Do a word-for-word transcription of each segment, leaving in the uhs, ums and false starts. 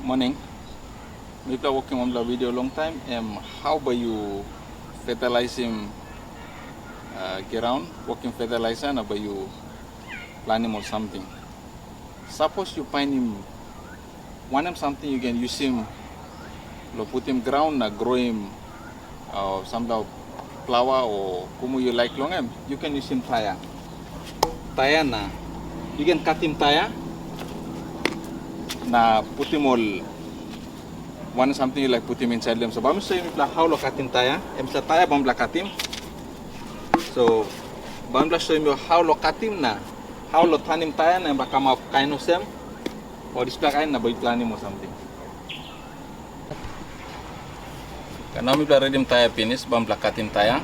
Moning. Mipela wokim wanpela video long taim, em hau bai yu fetilaisim uh, graun, wokim fertilizer na bai yu planim ol samting. Sapos yu painim wanem samting yu ken yusim long putim graun na groim uh, sampela plaua o kumu yu laik long em, yu ken yusim taia. Taia na yu ken katim taia na putim ol wanem samting yu laik putim insait long em. So bai mi soim mipela hau long katim taia. Em sa taia bai mipela katim. So bai mipela soim yu hau long katim na hau long tanim taia na em bai kamap kain olsem. O dispela kain na bai yu planim ol samting. Nau mipela redim taia pinis, bai mipela katim taia.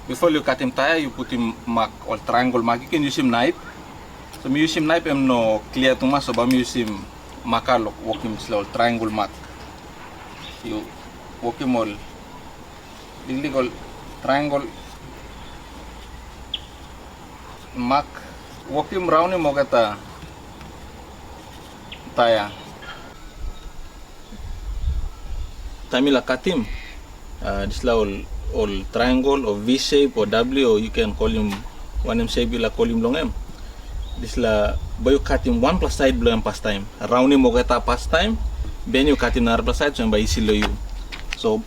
Bipo yu katim taia, yu putim mak, ol triangle mak, yu ken yusim naip. So mi yusim naip em no klia tumas, so bai mi yusim maka long wokim dispela ol triangle mak. Yu wokim ol liklik ol triangle mak, wokim raunim olgeta taia. Taim yu laik katim uh, dispela ol, ol triangle o V shape o W o yu ken kolim wanem shape yu laik kolim long em. Dispela bai yu katim wanpela sait bilong em pastaim, raunim olgeta pastaim, ben yu katim narapela sait, so em bai isi long yu. So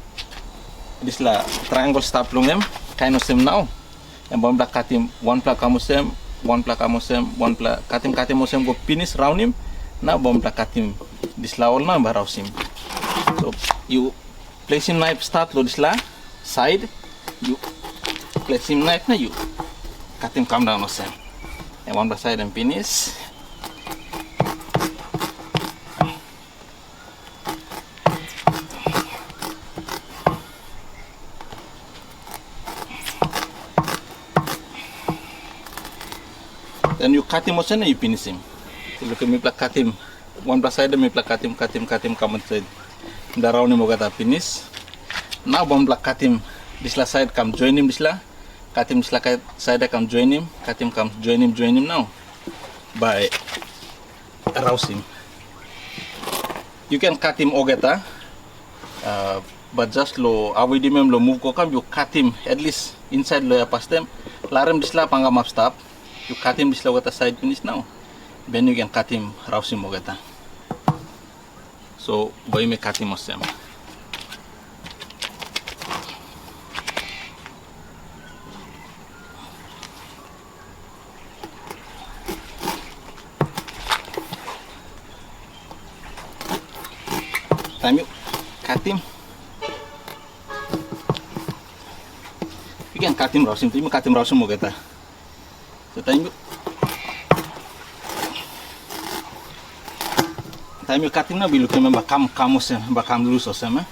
dispela triangle stap long em, kain olsem nau. Em bai mipela katim wanpela kam olsem, wanpela kam olsem, wanpela katim katim olsem go pinis raunim. Na bai mipela katim dispela ol na bai rausim. So yu plesim naip stat long dispela sait, yu plesim naip na yu katim kam daun olsem. Em wanpela sait em pinis. Den yu katim olsem na yu pinisim. Lukim mipela katim wanpela sait, mipela katim katim katim kam insait. Mipela raunim olgeta pinis. Nau bai mipela katim dispela sait kam joinim dispela. Katim dispela sait kam joinim, katim kam joinim joinim nau. Bai rausim. Yu ken katim olgeta, uh, bat jas long avoidim em long muv go kam, yu katim at least insait long ya pastaim. Larim dispela pangamap stap, yu katim dispela olgeta sait pinis nau. Ben yu ken katim rausim olgeta. So bai mi katim olsem. Taim yu katim, yu ken katim rausim, taim yu katim rausim olgeta. So taim yu, taim yu katim na bai lukim em bai kam kam olsem, bai kam lus olsem, eh?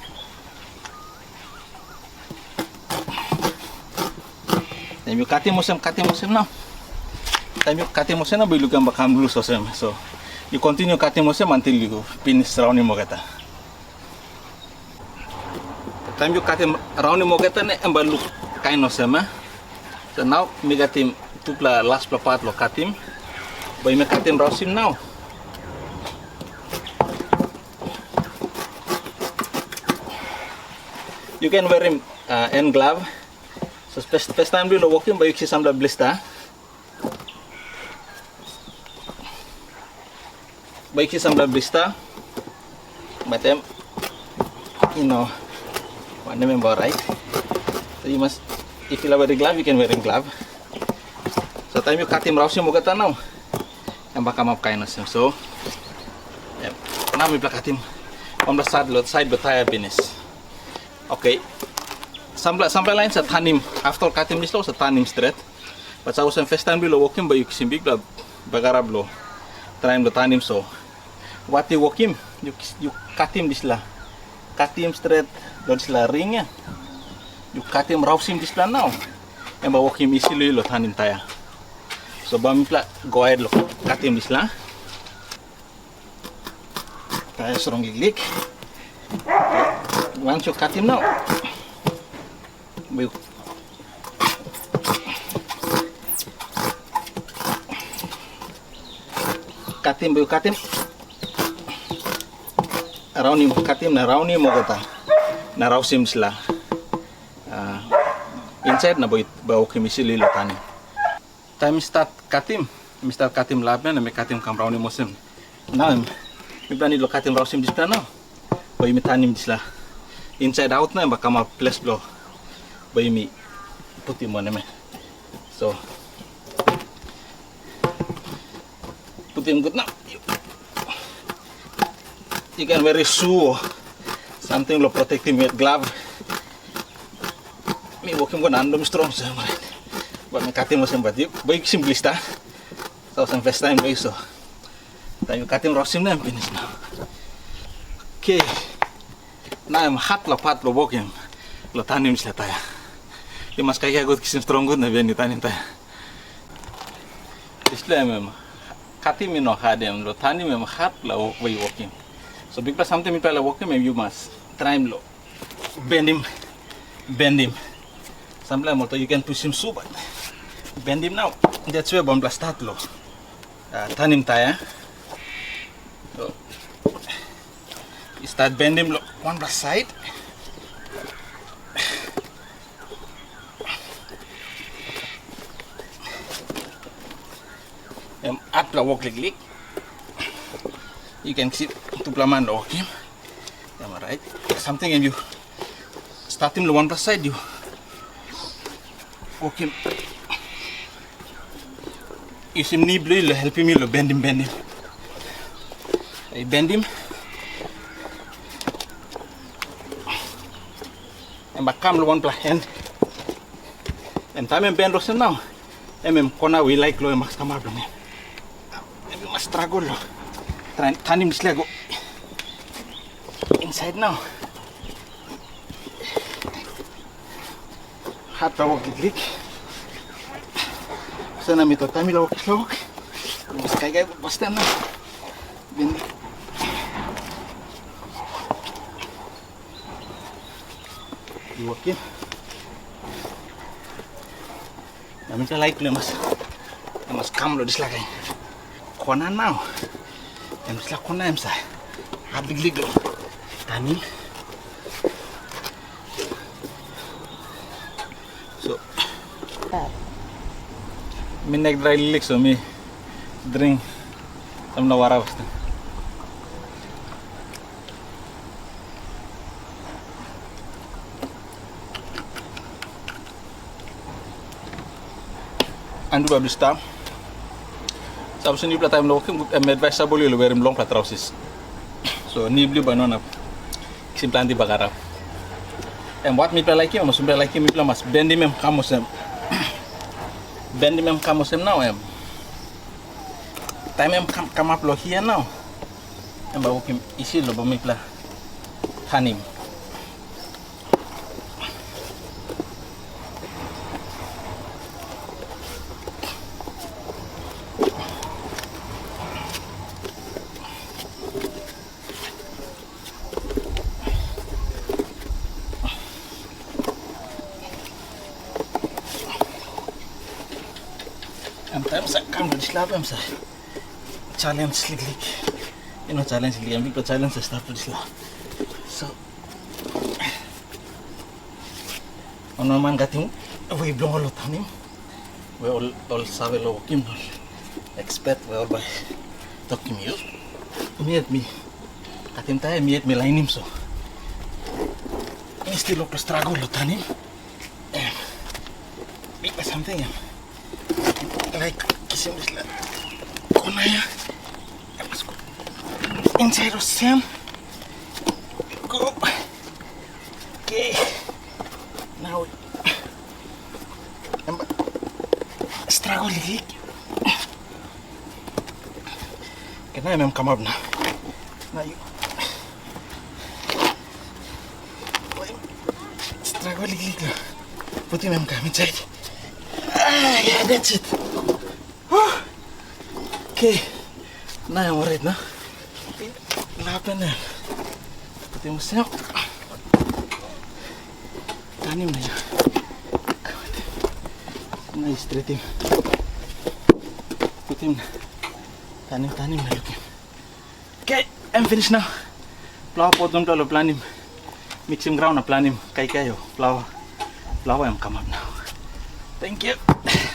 Taim yu katim olsem, katim olsem nau. Taim yu katim olsem na bai lukim bai kam lus olsem. So yu kontinu katim olsem until yu pinis raunim olgeta. Taim yu katim raunim olgeta na em bai luk kain olsem, eh? So nau mi katim tupela laspela pat long katim. Bai mi katim rausim nau. Yu ken werim uh, en glav. So fes taim yu lo wokim bai yu kisim sampela blista. Bai yu kisim sampela blista. Bat em, you know, wanem em bai orait. So yu mas, if yu laik werim glav, yu ken werim glav. So taim yu katim rausim olgeta nau, em bai kamap kain olsem. So em, nau mipela katim wanpela sait lo sait bilong taia pinis. Oke. Sampela, sampela lain sa tanim, after katim dispela sa tanim stret. Bat sa olsem fes taim bilong wokim bai yu kisim bikpela bagarap lo traim lo tanim so. Wat yu wokim, yu, yu katim dispela. Katim stret lo dispela ring ya. Yu katim rausim dispela nau. Em bai wokim isi lo yu lo tanim taia. So bai mipela go ahead lo katim dispela. Taia strong liklik. Once yu katim nau, bai yu katim, bai yu katim. Raunim, katim na raunim olgeta. Na rausim dispela, ah, insait na bai, bai wokim isi lo tanim. Taim mi stat katim, mi stat katim lap ya, na mi katim kam raunim olsem. Nau em, mipela nid lo katim rausim dispela nau. Bai mi tanim dispela insait aut na em bai kamap ples blo bai mi putim wanem ya. So, putim gut na. Yu ken weri su o samting lo protektim yet, glav. Mi wokim go na han blo mi strong so, orait. Bat mi katim olsem, bat yu bai yu kisim blista. So olsem fes taim lo yu so. Taim yu katim rausim na em pinis nau. Oke. Na em hatpela pat lo wokim lo tanim dispela taia. Yu mas kaikai gut, kisim strong gut na bihain yu tanim taia. Dispela em, em katim i no hat, em lo tanim em hatpela wok bai yu wokim. So bikpela samting mipela laik wokim em yu mas traim lo bendim, bendim. Sampela em olto yu ken pusim su bat bendim nau. That's where wanpela stat lo, ah, tanim taia. So, yu stat bendim lo wanpela sait. Em hatpela wok liklik. Yu ken kisim tupela man lo wokim. Em orait. Samting em yu statim lo wanpela sait, yu wokim. Yusim ni blo yu lo helpim yu lo bendim, bendim. Ai bendim. Em bai kam lo wanpela hen. Em taim em ben olsem nau, em, em kona we yu laik lo em mas kamap long em. Em yu mas stragol lo traim tanim dispela go insait nau. Hatpela wok liklik. Olsem na mi tok taim mi laik wok dispela wok. Mi mas kaikai pastaim nau. Bin Yu wokim. Na mipela laik lo em mas, em mas kam lo dispela kain kona nau. Em dispela kona em sa hat liklik lo tanim. So, mi nek drai liklik, so mi dring samting wara pastaim. Em tu bai bilong stap. Sapos yupela taim long wokim, em advisable yu long werim longpela trausis. So ni bilong yu bai no inap kisim planti bagarap. Em wat mipela laikim, em mipela laikim, mipela mas bendim em kam olsem. Bendim em kam olsem nau em. Taim em kam, kamap long hia nau, em bai wokim isi long bai mipela tanim. Em taim sa kam long dispela em sa challenge liklik. Yu no challenge liklik, em bikpela challenge sa stap long dispela. So, ol man katim we bilong ol tanim, we ol, ol save long wokim, ol expert, we ol bai tokim yu. Mi yet mi katim taia, mi yet mi lainim, so mi stil wok long stragol long tanim. Em, bikpela samting em. Laik kisim dispela kona ya. Em mas go insait olsem. Go. Oke. Nau em bai stragol liklik. Oke, nau em kamap nau. Nau yu stragol liklik lo putim em kam insait. Ah, yeah, that's it. Huh. Oke. Nau em orait nau. Lapen em. Putim olsem. Tanim na yu. Nau yu stretim. Putim na. Tanim, tanim na lukim. Oke, em pinis nau. Plaua pot nupela lo planim. Mixim graun na planim kaikai o plaua. Plaua em kamap nau. Thank you.